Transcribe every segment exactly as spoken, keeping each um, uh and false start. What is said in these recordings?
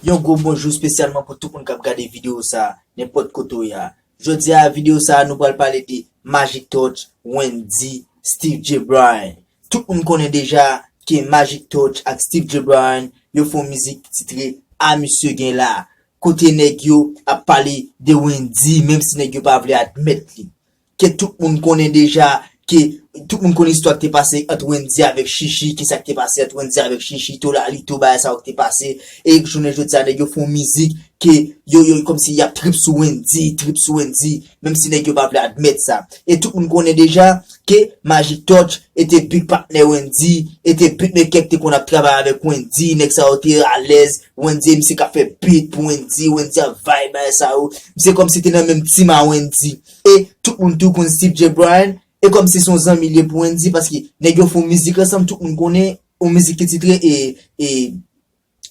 Yon gwo bonjou espesyalman pou tout moun k ap gade videyo sa a, nenpòt kote w ye a. Jodi a, videyo sa a, nou pral pale de Magic Touch, Wendyy, Steve J Bryan. Tout moun konnen deja ke Magic Touch ak Steve J Bryan, yo fè yon mizik ki titre A Misye Gen La. Kote nèg yo ap pale de Wendyy, menm si nèg yo pa vle admèt li. Ke tout moun konnen deja, ke tout moun konnen istwa ki te pase ant Wendyy avèk Chichi, kisa ki te pase ant Wendyy avèk Chichi, Tolalito, bagay sa yo ki te pase, e jounen jodi a, nèg yo fè yon mizik ke yo, yo, kòmsi y ap trip sou Wendyy, trip sou Wendyy, menm si nèg yo pa vle admèt sa. E tout moun konnen deja ke Magic Touch e te big patnè Wendyy, e te beatmaker ki te konn ap travay avèk Wendyy, nèg sa yo te alèz, Wendyy, misye k ap fè beat pou Wendyy, Wendyy ap vibe, bagay sa yo. Misye kòmsi te nan menm team a Wendyy. E tout moun tou konn Steve J Bryan, e kòmsi se yon zanmi li ye pou Wendyy, paske nèg yo fè yon mizik ansanm, tout moun konnen, yon mizik ki titre, e, e,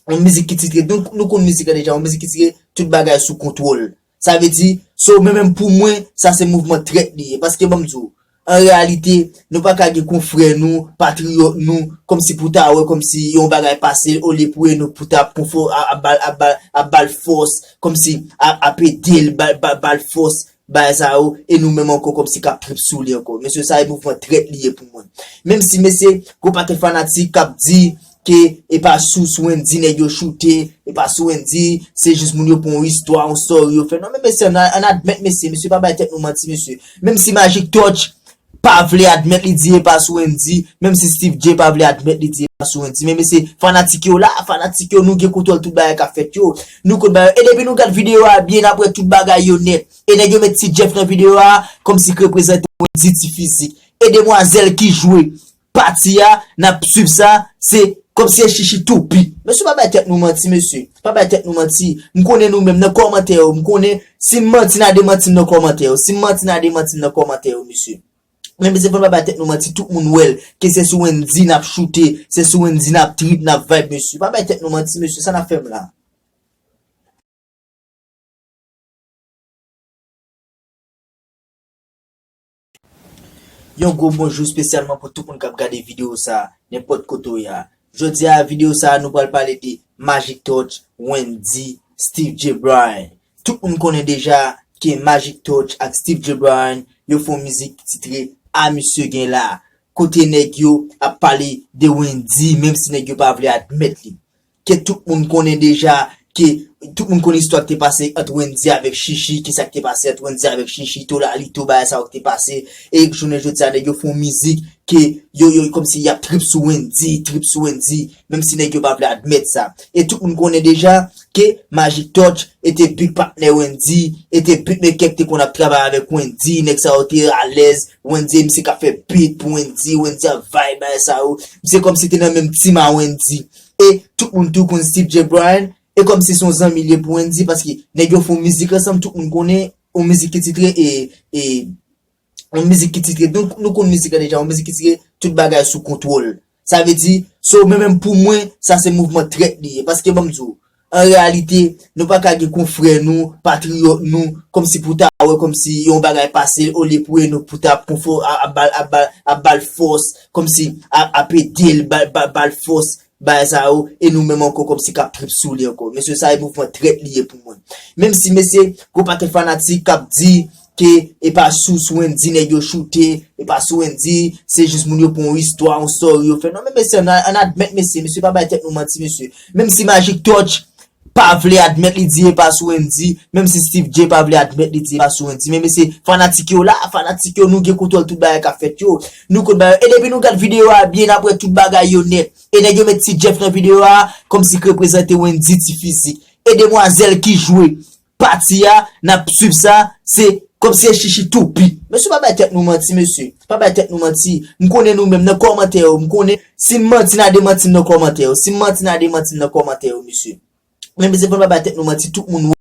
yon mizik ki titre, nou, nou konn mizik la deja, yon mizik ki titre Tout Bagay Sou Kontwòl. Sa vle di, so, men menm pou mwen, sa se mouvman trèt li ye, paske ban m di w, an reyalite, nou pa ka gen konfrè nou, patriyòt nou, kòmsi pou ta wè, kòmsi yon bagay pase, olye pou e nou, pou ta ap konfò-, a, ap ba l, ap ba l, ap ba l fòs, kòmsi ap, ap ede l, ba, ba, ba l fòs, bagay sa yo, e nou menm ankò kòmsi k ap trip sou li ankò. Mesye, sa e mouvman trèt li ye pou mwen. Menm si, mesye, gon pakèt fanatik k ap di ke e pa sou, sou Wendyy nèg yo choute, e pa sou Wendyy, se jis moun yo pran yon istwa, yon story yo fè. Non, men mesye, ann, ann admèt, mesye, mesye, pa bay tèt nou manti, mesye. Menm si Magic Touch pa vle admèt li di e pa sou Wendyy, menm si Steve J pa vle admèt li di e pa sou Wendyy, men mesye, fanatik yo la, fanatik yo, nou gen kontwòl tout bagay k ap fèt yo. Nou konn bagay yo. E depi nou gad videyo a byen, n ap wè tout bagay yo nèt. E nèg yo met Ti Jeff nan videyo a, kòmsi k reprezante Wendyy ti fizik. E demwazèl ki jwe pati a, n ap swiv sa, se kòmsi e Chichi toupi. Mesye, pa bay tèt nou manti, mesye. Pa bay tèt nou manti. M konnen nou menm nan kòmantè yo. M konnen si m manti, n a demanti m nan kòmantè yo. Si m manti, n a demanti m nan kòmantè yo, mesye. Men mesye, fò n pa bay tèt nou manti, tout moun wè l. Ke se sou Wendyy n ap choute, se sou Wendyy n ap trip, n ap vibe, mesye. Pa bay tèt nou manti, mesye. Sa n ap fè m la? Yon gwo bonjou espesyalman pou tout moun k ap gade videyo sa a, nenpòt kote w ye a. Jodi a, videyo sa a, nou pral pale de Magic Touch, Wendyy, Steve J Bryan. Tout moun konnen deja ke Magic Touch ak Steve J Bryan, yo fè yon mizik ki titre A Misye Gen La. Kote nèg yo ap pale de Wendyy, menm si nèg yo pa vle admèt li. Ke tout moun konnen deja, ke tout moun konnen istwa ki te pase ant Wendyy avèk Chichi, kisa ki te pase ant Wendyy avèk Chichi, Tolalito, bagay sa yo ki te pase, e jounen jodi a, nèg yo fè yon mizik ke yo, yo, kòmsi y ap trip sou Wendyy, trip sou Wendyy, menm si nèg yo pa vle admèt sa. E tout moun konnen deja ke Magic Touch e te big patnè Wendyy, e te beatmaker ki te konn ap travay avèk Wendyy, nèg sa yo te alèz, Wendyy, misye k ap fè beat pou Wendyy, Wendyy ap vibe, bagay sa yo. Misye kòmsi te nan menm team a Wendyy. E tout moun tou konn Steve J Bryan, e kòmsi se yon zanmi li ye pou Wendyy, paske nèg yo fè yon mizik ansanm, tout moun konnen, yon mizik ki titre, e, e, yon mizik ki titre, nou, nou konn mizik la deja, yon mizik ki titre Tout Bagay Sou Kontwòl. Sa vle di, so, men menm pou mwen, sa se mouvman trèt li ye, paske ban m di w, an reyalite, nou pa ka gen konfrè nou, patriyòt nou, kòmsi pou ta wè, kòmsi yon bagay pase, olye pou e nou, pou ta ap konfò-, a, ap ba l, ap ba l, ap ba l fòs, kòmsi ap, ap ede l, ba, ba, ba l fòs, bagay sa yo, e nou menm ankò kòmsi k ap trip sou li ankò. Mesye, sa e mouvman trèt li ye pou mwen. Menm si, mesye, gon pakèt fanatik k ap di ke e pa sou, sou Wendyy nèg yo choute, e pa sou Wendyy, se jis moun yo pran yon istwa, yon story yo fè. Non, men mesye, ann, ann admèt, mesye, mesye, pa bay tèt nou manti, mesye. Menm si Magic Touch pa vle admèt li di e pa sou Wendyy, menm si Steve J pa vle admèt li di e pa sou Wendyy, men mesye, fanatik yo la, fanatik yo, nou gen kontwòl tout bagay k ap fèt yo. Nou konn bagay yo. E depi nou gad videyo a byen, n ap wè tout bagay yo nèt. E nèg yo met Ti Jeff nan videyo a, kòmsi k reprezante Wendyy ti fizik. E demwazèl ki jwe pati a, n ap swiv sa, se kòmsi e Chichi toupi. Mesye, pa bay tèt nou manti, mesye. Pa bay tèt nou manti. M konnen nou menm nan kòmantè yo. M konnen si m manti, n a demanti m nan kòmantè yo. Si m manti, n a demanti m nan kòmantè yo, mesye. Men mesye, fò n pa bay tèt nou manti, tout moun wè.